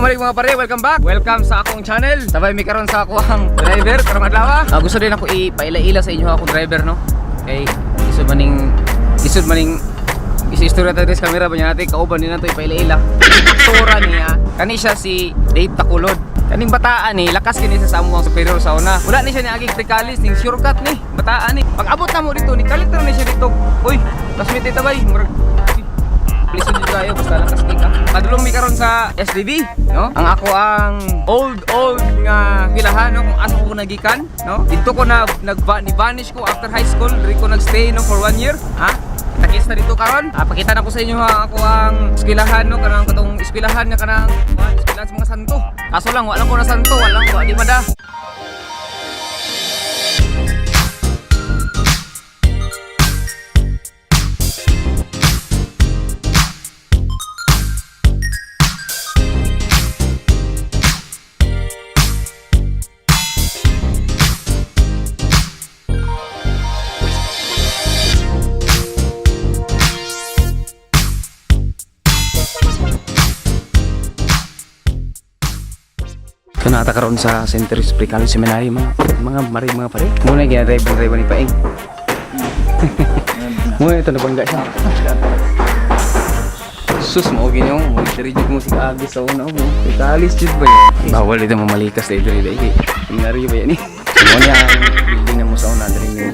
Maring mga pare, welcome back. Welcome sa akong channel. Sabay mi karon sa ako ang driver karong adlaw. Gusto din ako ipaila-ila sa inyo akong driver, no. Kay isod maning isi-istorya tayo sa camera ba niya natin kauban din nato ipaila-ila. Tura niya. Kani siya si Dave Takulod. Kaning bataan ni lakas kini sa among superior sa una. Wala ni siya ni aging pre-college ning shortcut ni bataan ni. Pag abot na mo dito ni kalit ni siya dito. Uy, classmate dito bay. Murag Lisod jud kayo basta lakas kay ka. Padulong mi karon sa SDB, no? Ang ako ang old old nga kilahan, no, kung asa ko nagikan, no? Dito ko na nag ni vanish ko after high school, diri ko nagstay, no, for one year, ha? Takis na dito karon. Pakita na ko sa inyo ha, ako ang eskwelahan, no, kanang katong eskwelahan nga kanang kuan, eskwelahan sa mga santo. Kaso lang wala ko na santo, walang wa di mada. So nata karon sa Centuries Pre-College Seminary, mga mari mga pare. Muna gina driver driver ni Paing. Muna ito nabangga siya. Sus mo ginyo mo diri jud mo si kaagi sa una mo. Pre-college jud ba yan? Bawal ito mamalikas diri diri diri. Seminary ba yan eh? So, mo niya ang building na mo sa una diri mi.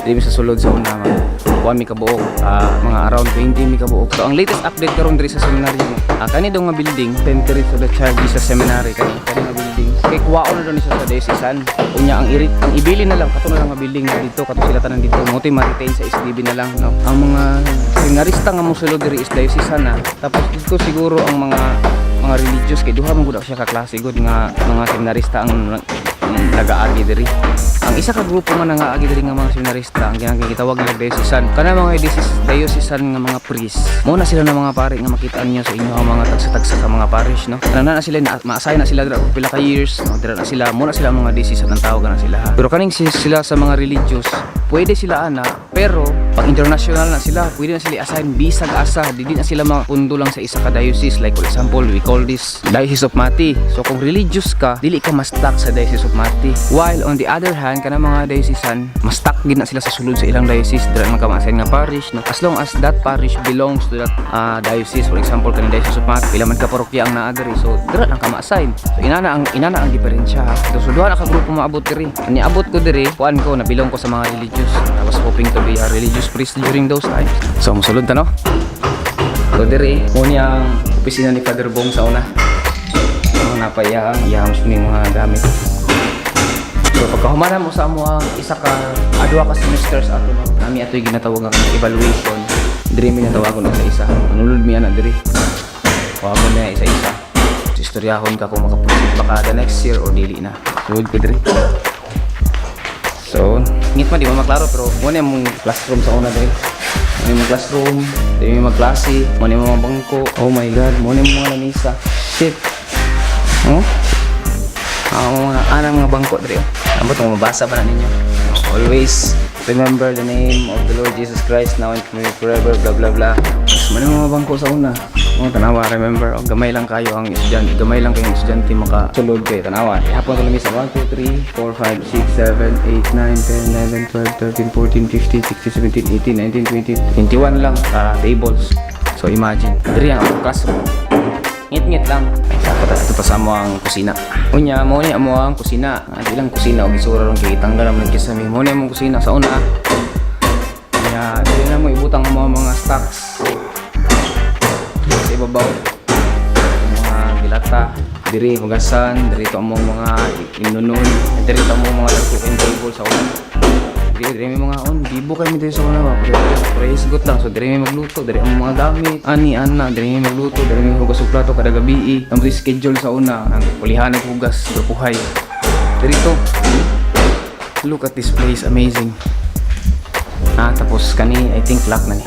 Diri mi sa sulod sa una mga kuan mi kabuok, mga around 20 mi kabuok. So ang latest update karon diri sa seminary mo. Kani daw nga building, Centuries of the Child Jesus Seminary, kani kani nga building. Kay kuwaon na daw ni siya sa diocesan. Unya ang irit ang ibili na lang kato na lang nga building na dito kato sila tanan dito mo ma-retain sa SDB na lang, no. Ang mga seminarista nga mosulod diri is diocesan na. Tapos dito siguro ang mga religious kay duha man gud siya ka klase gud nga mga seminarista ang nagaagi diri. Ang isa ka grupo nga nangaagi diri nga mga seminarista ang ginang gitawag nga diocesan. Kana mga diocesan nga mga priest. Mo na sila na mga pare nga makita niyo sa inyo ang mga tagsa-tagsa ka mga parish, no. Kana na sila na ma-assign na sila dira og pila ka years, no. Dira na sila, mo na sila ang mga diocesan ang tawag na sila, ha. Pero kaning sila sa mga religious, pwede sila ana, pero pag international na sila, pwede na sila i-assign bisag asa, di na sila mapundo lang sa isa ka diocese. Like for example, we call this Diocese of Mati. So kung religious ka, dili ka ma-stuck sa Diocese of Mati. While on the other hand, kana mga diocesan, ma-stuck gid na sila sa sulod sa ilang diocese, dira man ka ma-assign nga parish, no? As long as that parish belongs to that diocese, for example, kaning Diocese of Mati, pila man ka parokya ang naa diri, so dira lang ka ma-assign. So inana ang diferensya, ha. So duha na ka grupo maabot diri. Niabot ko diri, kuan ko nabilong ko sa mga religious. I was hoping to be a religious priest during those times. So musulod ta, no. So diri, mo niya ang opisina ni Father Bong sa una. So napaya ang iyang ni mga gamit. So pagkahumana mo sa amo ang isa ka adwa ka semesters ato, no. Nami atoy ginatawag nga kanang evaluation. Diri mi natawagon og isa. Manulod mi ana diri. Tawagon na isa-isa. Istoryahon ka kung makaproceed ba ka the next year or dili na. Sulod ko diri. So, ngit man di mo maklaro pero mo na mong classroom sa una diri. Mo na mong classroom, diri mi magklase, mo na mga bangko. Oh my God, mo na mga lamisa. Shit. Oh? Ang mga anang mga bangko diri. Oh. Ambot mo mabasa ba na ninyo? Always remember the name of the Lord Jesus Christ now and forever, blah blah blah. Mas mo na mga bangko sa una. Oh, tanawa, remember, oh, gamay lang kayo ang estudyante, gamay lang kayong estudyante makasulod kayo, tanawa. Ihapon sa lamisa, 1, 2, 3, 4, 5, 6, 7, 8, 9, 10, 11, 12, 13, 14, 15, 16, 17, 18, 19, 20, 21 lang tables. So imagine, diri ang akong classroom. Ngit-ngit lang. Ay, dapat ito pa sa mo ang kusina. Unya, mo niya mo ang kusina. Di lang kusina og isura ron kay tanggal naman kisami. Mo niya mong kusina sa una. Unya, dili na mo ibutang ang mga stocks sa ibabaw. Ang mga dilata, diri hugasan, diri to among mga inunon, diri to among mga cooking table sa una. Diri diri may mga on, bibo kay mi diri sa una ba. Praise God lang. So diri may magluto, diri ang mga gamit. Ani ana, diri may magluto, diri may hugas og plato kada gabi. Ang schedule sa una, ang ulihan hugas, grupuhay. Diri to. Look at this place, amazing. Tapos kani, I think lock na ni.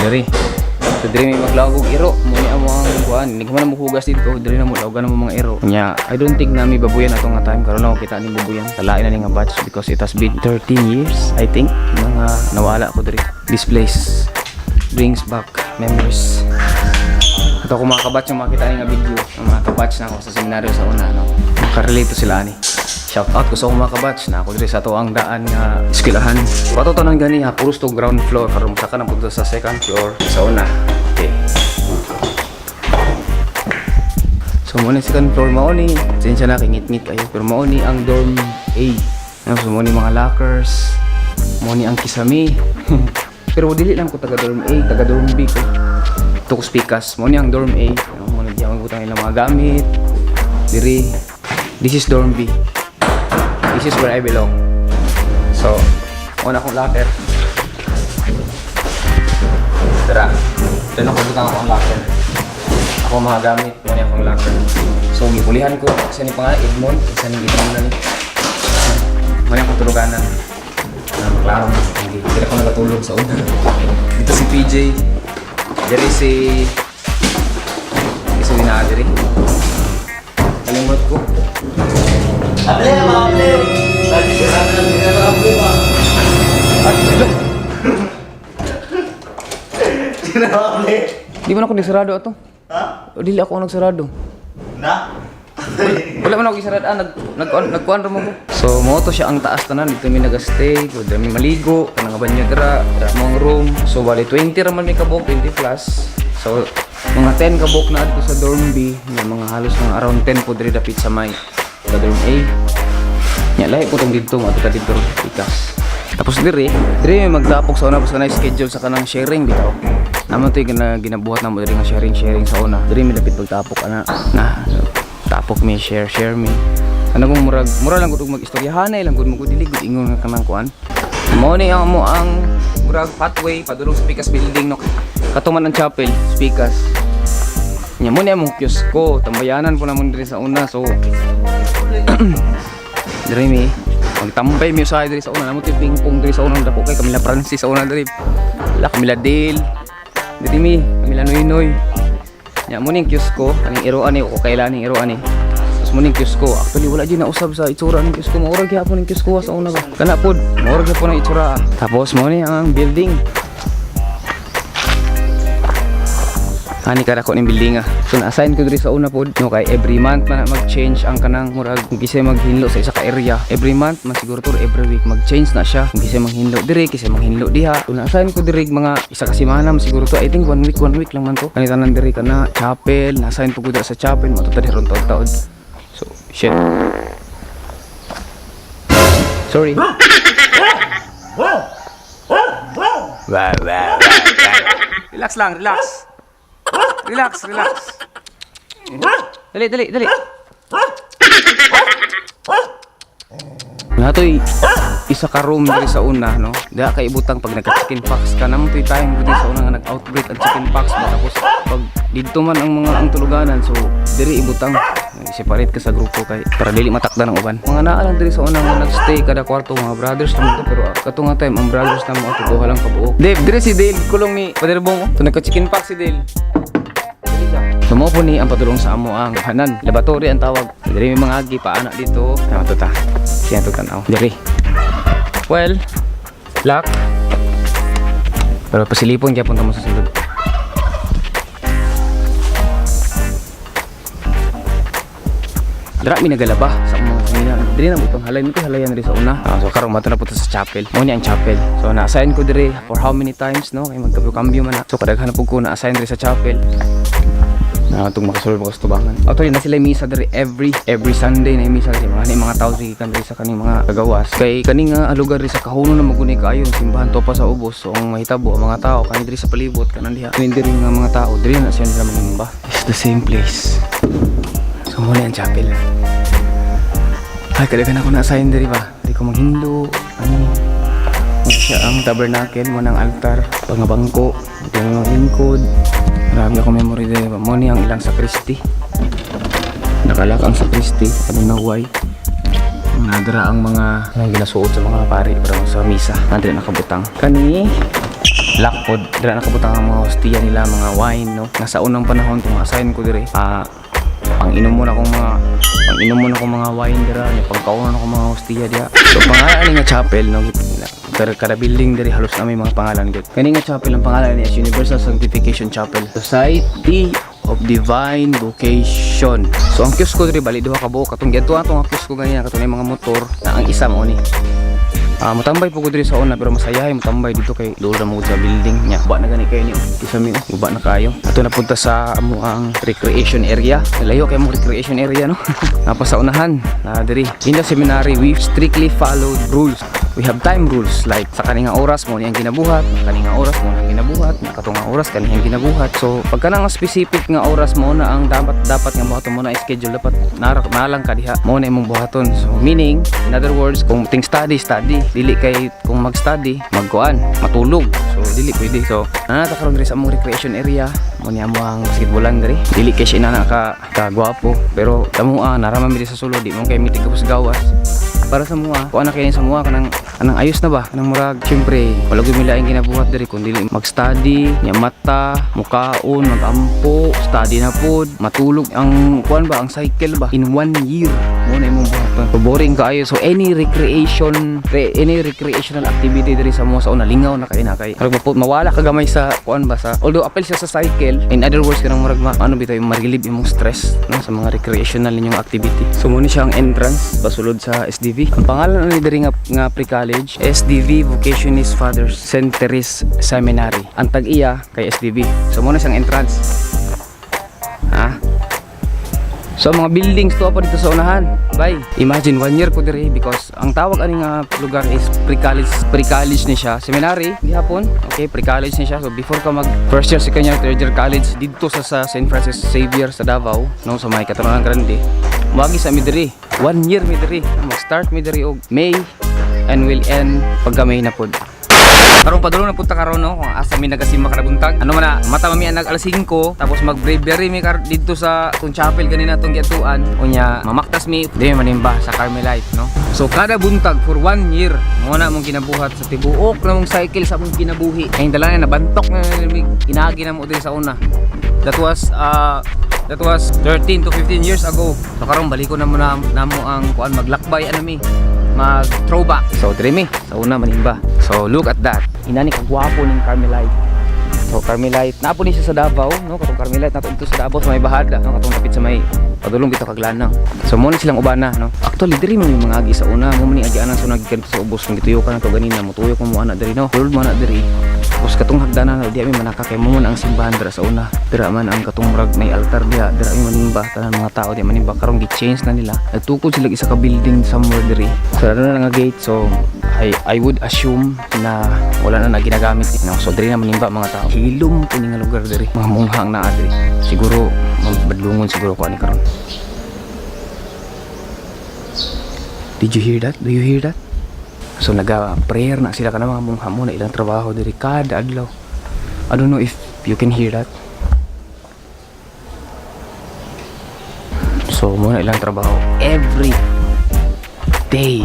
Diri. So diri may maglawag og iro, mo ni amo ang kuan, hindi ko man mo hugas dito, diri na mo lawgan mo mga iro. Nya, I don't think na may babuyan ato nga time karon ako kita ni babuyan. Talain na ni nga batch because it has been 13 years, I think, mga nawala ko diri. This place. Brings back memories. Ito kung mga kabatch yung makita niyo nga video, ang mga kabatch na ako sa seminaryo sa una, no? Makarelate to sila ani. Shout out ko sa akong mga kabatch na ako diri sa ato ang daan nga eskwelahan. Pato tanan gani ha, puros to ground floor karon saka na punta sa second floor sa una. Okay. So mo ni second floor, mao ni. Sensya na kay ngit-ngit kayo, pero mao ni ang dorm A. Ano, so mo ni mga lockers. Mao ni ang kisame. Pero dili lang ko taga dorm A, taga dorm B ko. Ito ko speakers. Mao ni ang dorm A. Ano, mo ni diyan magbutang ilang mga gamit. Diri. This is dorm B. This is where I belong. So, mao na akong locker. Tara. Dito ko butang akong locker. Ako mga gamit, mo ni akong locker. So, gipulihan ko sa ni pangalan Edmond, isa ni Edmond na ni. Mo ni akong tuluganan. Na maklaro na. Hindi hindi ako nakatulog sa una. Dito si PJ. Diri si isa din na diri. Kalimot ko. Able, able. Lagi siya able ba? At, Sino able? di man ako nagsarado ato. Ha? O dili ako ang nagsarado. Na? Wala man ako gisarado. Ah, nagkuan ra mo ko. So, mo to siya ang taas tanan. Dito mi naga-stay, dito mi maligo, kanang banyo dira, dira mo ang room. So, bali 20 ra man mi kabuok, 20 plus. So, mga 10 kabuok na adto sa dorm B, nga mga halos mga around 10 po diri dapit sa may sa dorm A. Nya lahi po tong didto, mo ta didto ikas. Tapos diri, diri may magtapok sa una basta na schedule sa kanang sharing bitaw. Naman to'y ginabuhat namo diri nga sharing sharing sa una. Diri mi dapit pagtapok ana. Na tapok mi, share share mi. Ano kung murag mura lang gud og mag-istoryahanay lang gud mo gud, dili gud ingon nga kanang kuan. Mo ni ang mo ang murag pathway padulong sa Pikas building, no. Katuman ang chapel, Pikas. Nya mo ni among kiosko, tambayanan po namon diri sa una. So diri mi magtambay mi usahay diri sa una, namo ping pong diri sa una, dako kay Camila Francis sa una diri. Wala Camila Dale. Diri mi Camila Noynoy. Nya mo ning kiosko, kaning iroan ni ko kailan ning iroan ni. Tapos mo ning kiosko, actually wala jud nausab sa itsura ning kiosko, maurag gyapon ning kiosko sa una ba. Kana pod, maurag gyapon ang itsura. Tapos mo ni ang building. Ani kada ko ning building ah. So na-assign ko diri sa una pod, no, kay every month man na mag-change ang kanang murag kung kisay maghinlo sa isa ka area. Every month man siguro to, every week mag-change na siya. Kung kisay maghinlo diri, kisay maghinlo diha. So na-assign ko diri mga isa ka semana man siguro to. I think one week, one week lang man to. Kani tanan diri kana chapel, na-assign po ko dira sa chapel, mo to diri ron taod-taod. So shit. Sorry. Wow, wow, wow. Relax lang, relax. Relax, relax. Dali, dali, dali. Natoy isa ka room diri sa una, no? Diha kay ibutang pag nagka chicken pox ka namo toy time diri sa una nga nag-outbreak ang chicken pox ba, tapos pag didto man ang mga ang tuluganan, so diri ibutang, separate ka sa grupo kay para dili matakda ng uban. Mga naa lang diri sa una nga nagstay kada kwarto, mga brothers naman to, pero kato nga time ang brothers namo ato duha lang kabuok. Dave, diri si Dale kulong ni Pader Bong. Oh. So nagka chicken pox si Dale. Tumo po ni ang padulong sa amo ang hanan. Laboratory ang tawag. Diri may mga agi paana dito. Tama to ta. Siya to tanaw. Diri. Well, lock. Pero pasilipon kaya punta mo sa sulod. Dira mi nagalaba sa mga kanina. Diri na mo itong halay mo halayan diri sa una. Ah, so karon mato na punta sa chapel. Mo ni ang chapel. So na-assign ko diri for how many times, no, kay magkambyo-kambyo man na. So kadaghan na pud ko na-assign diri sa chapel. Na itong makasulod ko sa tubangan. Actually, na sila misa diri every Sunday na misa diri mga ni mga tao diri gikan diri sa kaning mga kagawas. Kay kaning nga lugar diri sa Kahuno na maguni kaayo ang simbahan topa sa ubos. So ang mahitabo ang mga tao kani diri sa palibot kanan diha. Kani diri nga mga tao diri na siya nila magsimba. It's the same place. So mo ang chapel. Ay, kadaghan ako na-assign diri ba? Di ko maghindo. Ano? Mo siya ang tabernacle, mo ng altar, pangabangko, di mo mga lingkod. Marami akong memory diri ba? Mo ni ang ilang sacristy. Nakalak ang sacristy, I don't know why. Nadara ang mga anong ginasuot sa mga pari para sa misa. Nandiri nakabutang. Kani lock pod, dira nakabutang ang mga hostiya nila, mga wine, no. Nasa unang panahon kung assign ko dire, pang inom mo na akong mga wine dira, nya pagkaon na akong mga hostiya diha. So pangalan ani nga chapel, no, Kada building diri halos na may mga pangalan gud. Kani nga chapel, ang pangalan niya is Universal Sanctification Chapel. Society of Divine Vocation. So ang kiosko diri, bali duha ka buok. Katong giadtuan atong nga kiosko ganina, katong may mga motor na ang isa mao ni. Ah, mutambay po ko diri sa una, pero masayahay mutambay dito kay duol ra mo sa building nya. Guba na gani kayo ni, oh. Kisa mi, oh, guba na kayo. Ato na punta sa amo ang recreation area. Layo kay mo recreation area, no. Napa sa unahan na diri. In the seminary, we strictly followed rules. We have time rules, like sa kaninga oras mo niyang ginabuhat, kaninga oras mo nang ginabuhat, katong nga oras kaniyang ginabuhat. So pagka nga specific nga oras mo na ang dapat dapat nga buhaton mo na schedule, dapat nalang ka diha mo na imong buhaton. So meaning, in other words, kung ting study, study, dili kay kung mag-study, magkuan, matulog. So dili pwede. So nanata karon diri sa among recreation area mo niya mo ang basketballan diri. Dili kay siya inana ka kagwapo, pero tamo ah, naraman mi diri sa sulod, di mo kay mitig kapos gawas para sa mua. Kuan na kay sa mua, kanang anang ayos na ba, kanang murag syempre wala gyud milaing ginabuhat diri kun dili mag-study nya, mata, mukaon, magampo, study na pod, matulog. Ang kuan ba, ang cycle ba, in one year mo na imong buhaton. So, boring kaayo. So any recreational activity diri sa mo sa una, lingaw na kay na kay murag mawala ka gamay sa kuan ba, sa, although apel siya sa cycle, in other words, kanang murag ma, ano bitaw, yung ma-relieve imong stress, no, sa mga recreational ninyong activity. So mo ni siya ang entrance pasulod sa SDV. Ang pangalan ni diri nga pre-college, SDV Vocationist Fathers Centrist Seminary. Ang tag-iya kay SDV. So mo na siyang entrance, ha. So mga buildings to pa dito sa unahan. Bye. Imagine, one year ko diri, because ang tawag ani nga lugar is pre-college, pre-college ni siya. Seminary gihapon. Okay, pre-college ni siya. So before ka mag first year, second year, third year college didto sa St. Francis Xavier sa Davao, no, sa may Katarungan Grande. Moagi sa mi diri. One year mi diri. Mag-start mi diri og May and will end pagka May na pod. Karon padulong na punta karon, no, kung asa mi nagasimba kada buntag. Ano man na, mata mami nag alas 5, tapos mag breviary mi didto sa tong chapel ganina tong giatuan. Unya mamaktas mi di manimba sa Carmelite, no. So kada buntag for one year mo na mong ginabuhat sa tibuok na mong cycle sa mong kinabuhi. Ay dala na nabantok na inagi na mo diri sa una. That was 13 to 15 years ago. So karon baliko na mo na namo ang kuan, maglakbay ano mi, mag throwback. So diri mi sa una manimba. So look at that. Inani kagwapo ning Carmelite. So Carmelite, naapo ni siya sa Davao, no? Katong Carmelite nato dito sa Davao sa may Bahada, no? Katong kapit sa may padulong bitaw kaglanang. So mo ni silang ubana, no? Actually diri mo may mga agi sa una, mo ni agianan sa una gikan sa ubos kung gituyo ka na to ganina, motuyo ko mo ana diri, no. Sulod mo ana diri. Tapos katong hagdanan na di mi manaka kay mo man ang simbahan dira sa una. Dira man ang katong murag may altar diha, dira mi manimba, tanan mga tao di manimba. Karon gi-change na nila. Nagtukod sila isa ka building somewhere diri. Sarado na nga gate, so I would assume na wala na na ginagamit, no? So diri na manimba mga tao. Hilom kini nga lugar diri. Mga munghang naa diri. Siguro magbadlungon siguro ko ani karon. Did you hear that? Do you hear that? So naga-prayer na sila kana mga mungha mo na ilang trabaho diri kada adlaw. I don't know if you can hear that. So mo na ilang trabaho every day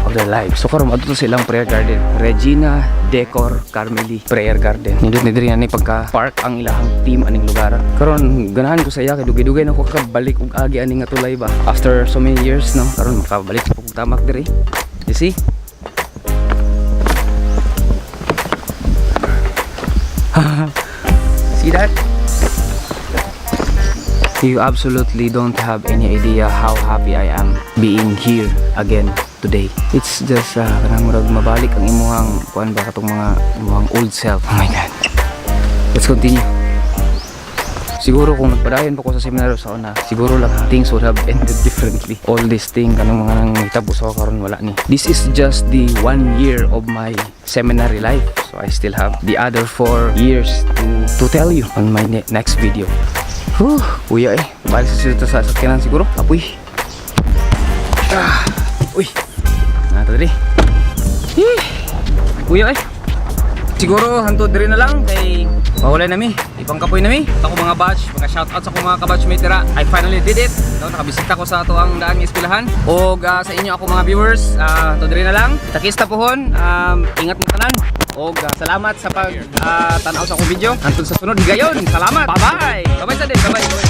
of their life. So karon adto sa ilang prayer garden. Regina Decor Carmeli Prayer Garden. Nindot ni diri ani pagka park ang ilahang team aning lugar. Karon ganahan ko sa iya kay dugay-dugay na ko kabalik og agi ani nga tulay ba. After so many years, no, karon makabalik ko og tamak diri. You see? See that? You absolutely don't have any idea how happy I am being here again today. It's just kanang murag mabalik ang imuhang kuan ba, katong mga imuhang old self. Oh my God. Let's continue. Siguro kung nagpadayon pa ko sa seminaryo sa una, siguro lang things would have ended differently. All this thing, kanang mga nang hitabo sa karon, wala ni. This is just the one year of my seminary life. So I still have the other 4 years to tell you on my next video. Whew, kuya eh. Balik sa sila sa sakyanan siguro. Apoy. Ah, uy. Nata diri. Eh, kuya eh. Siguro hantod diri na lang kay mawala na mi. Ipangkapoy na mi. Ako mga batch, mga shoutout sa akong mga kabatchmate dira. I finally did it. No, nakabisita ko sa ato ang daan nga eskwelahan. Og sa inyo ako mga viewers, hantod diri na lang. Kita-kita pohon. Ingat mo tanan. Og salamat sa pag tan-aw sa akong video. Hantod sa sunod. Gayon. Salamat. Bye-bye. Bye-bye sa din. Bye-bye. Bye-bye.